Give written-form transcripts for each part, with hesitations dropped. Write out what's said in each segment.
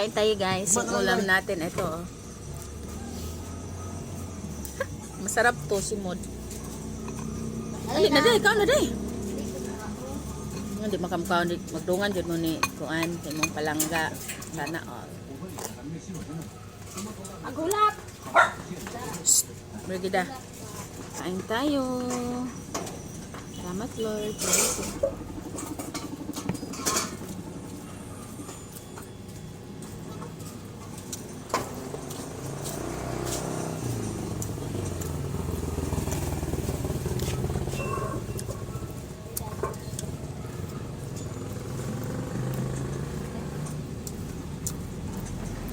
Kain tayo, guys. Yung ulam natin, ito, oh. Masarap to, simod. Dali na day, ikaw na day. Hindi makamkaon di magdungan jud mo ni kuan kay mong palangga. Sana all. Agulap! Brigida. Kain tayo. Salamat, Lord.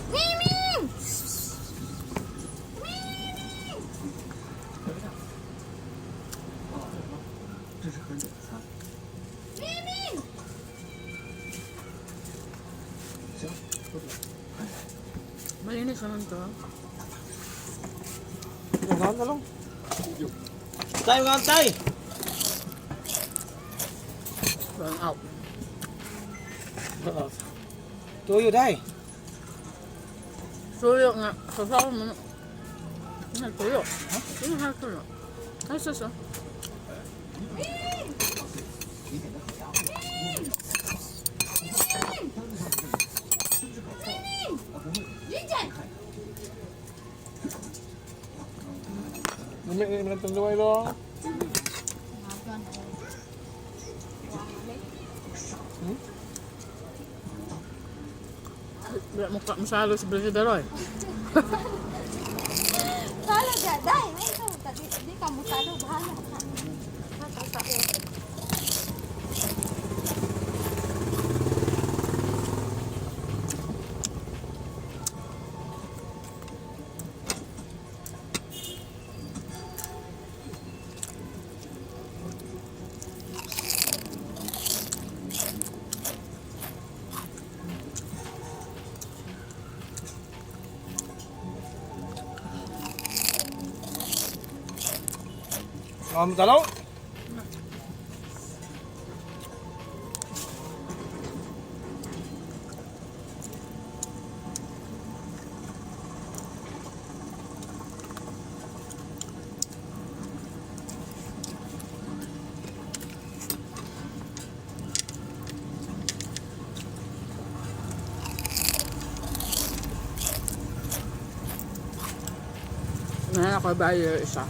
Miming! Miming! Malinis naman to. Ngaon na lang. Tayo ngaon tay. Burn out. Tuyo day. Tuyo nga. Sasawa mo na. Ano, tuyo? Ha? Ano ha, tuyo? Ay, sus, oh. Jinjan! Lami ni man tong duway lo. Wala mo ka masalo sa Brigida Roy. Salo ga, day! May ikaw, di ka mo salo, bahala ka. Nakasao. Ngaon mo talaw? Ngayon ako ba isa?